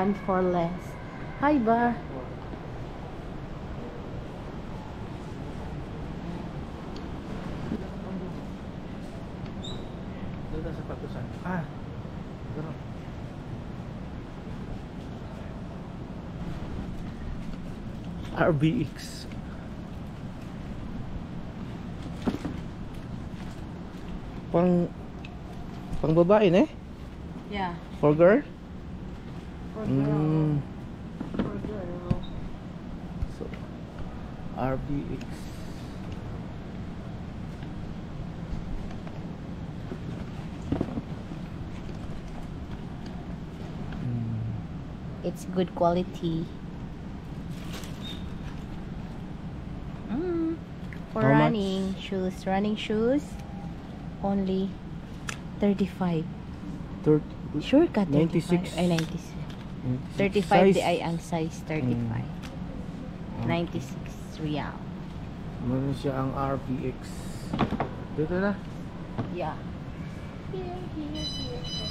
Brand for Less. Hi, bar. Doon sa patusan. Ah. Pero RBX. Pang babae na eh? Yeah. For girl? For girl. For girl. So RBX. It's good quality. For How much? running shoes. Running shoes. Only 35. 30, Sure ka 35? 96. Ay, 96. 96. 35 Size. di ay ang size 35. 96 riyal. Meron siya ang RBX. Dito na. Yeah. Here, here, here.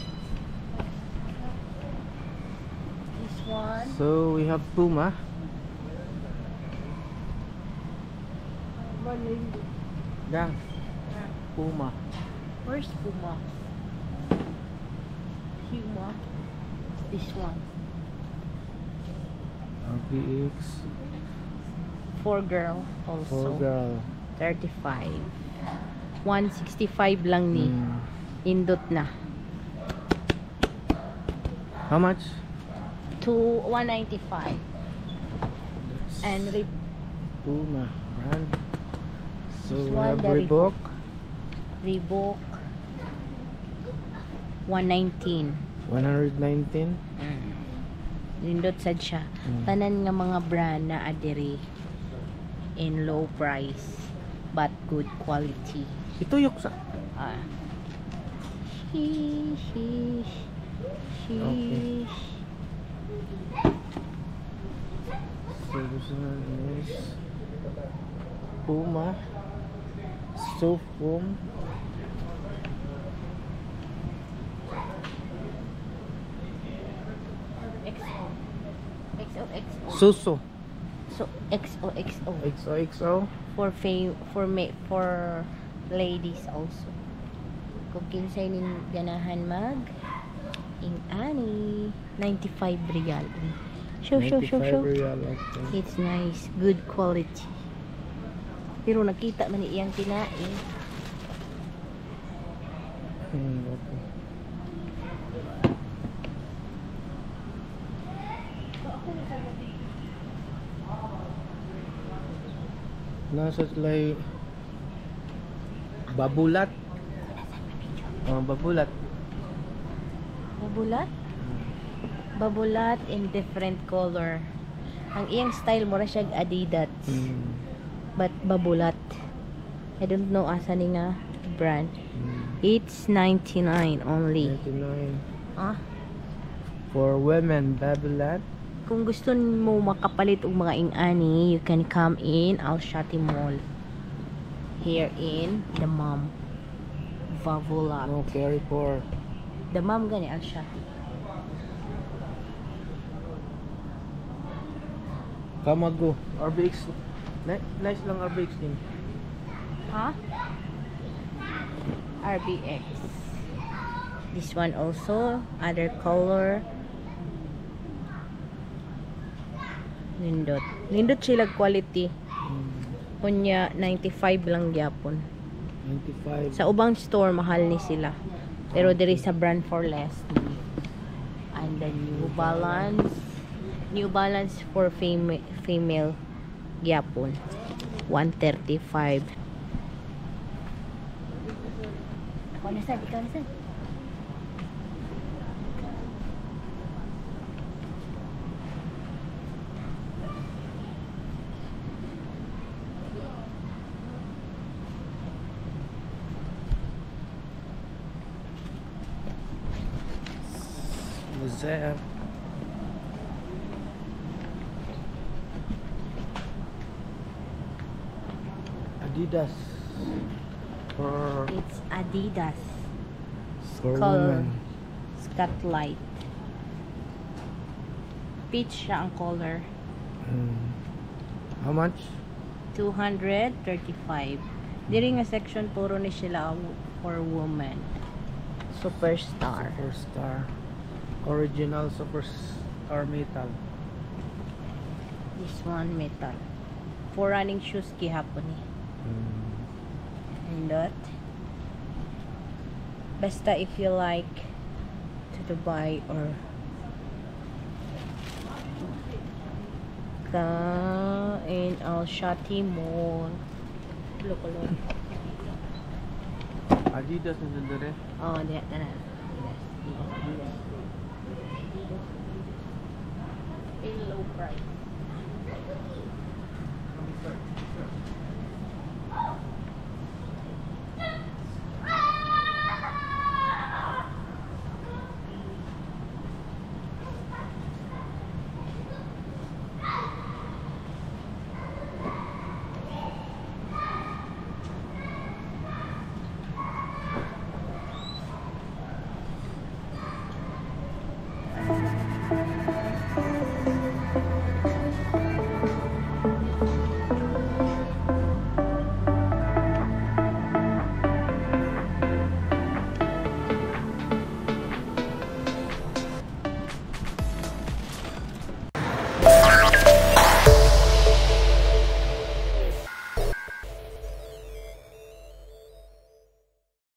This one. So we have Puma. Gang. Puma. Where's Puma? Puma. This one. RBX. For girl also. For girl. 35. 165 lang ni. Indot na. How much? To 195. That's And Puma brand. So This we one, have the Reebok. Reebok. 119. 119. Nindot sad siya. Tanan nga mga brand na adiri in low price but good quality. Ito yok sa. Ah. Sheesh, sheesh, Okay. sheesh. So this one is Puma. Soft foam. XO. XOXO. Suso. So XOXO. XOXO. For ladies also. Kung kinsay nin ganahan mag ing ani 95 riyal. Show, show, show, 95 show. Riyal, okay. It's nice, good quality. Pero nakita man ni iyang tinae. Okay. Nasa like Babolat. Oh, Babolat. Babolat? Babolat in different color. Ang iyang style mura siya Adidas. But Babolat. I don't know asa ni nga brand. It's 99 only. 99. Ah, For women, Babolat. Kung gusto mo makapalit og mga ing-ani, you can come in Al Shati Mall. Here in Dammam. Babolat. No, carry for. Dammam gani Al Shati. Kamago. RBX. Nice lang RBX din. Huh? RBX. This one also, other color. Nindot. Nindot sila quality. Kunya 95 lang gyapon. 95. Sa ubang store mahal ni sila. Pero diri sa Brand for Less. And the New Balance. New Balance for female gyapon. 135. Ako na sad, ikaw na sad. Zap. Adidas for It's Adidas. For Color. women. Scotlight. Peach siya ang color. How much? 235. Diri nga section, puro ni sila for women. Superstar. Superstar. Original Superstar metal. This one metal. For running shoes gihapon ni. And that. Basta if you like to buy or ka in Al Shati Mall. Look, look. Adidas na dyan dire. Oh, diha tanan. Adidas. Adidas. Adidas. In low price.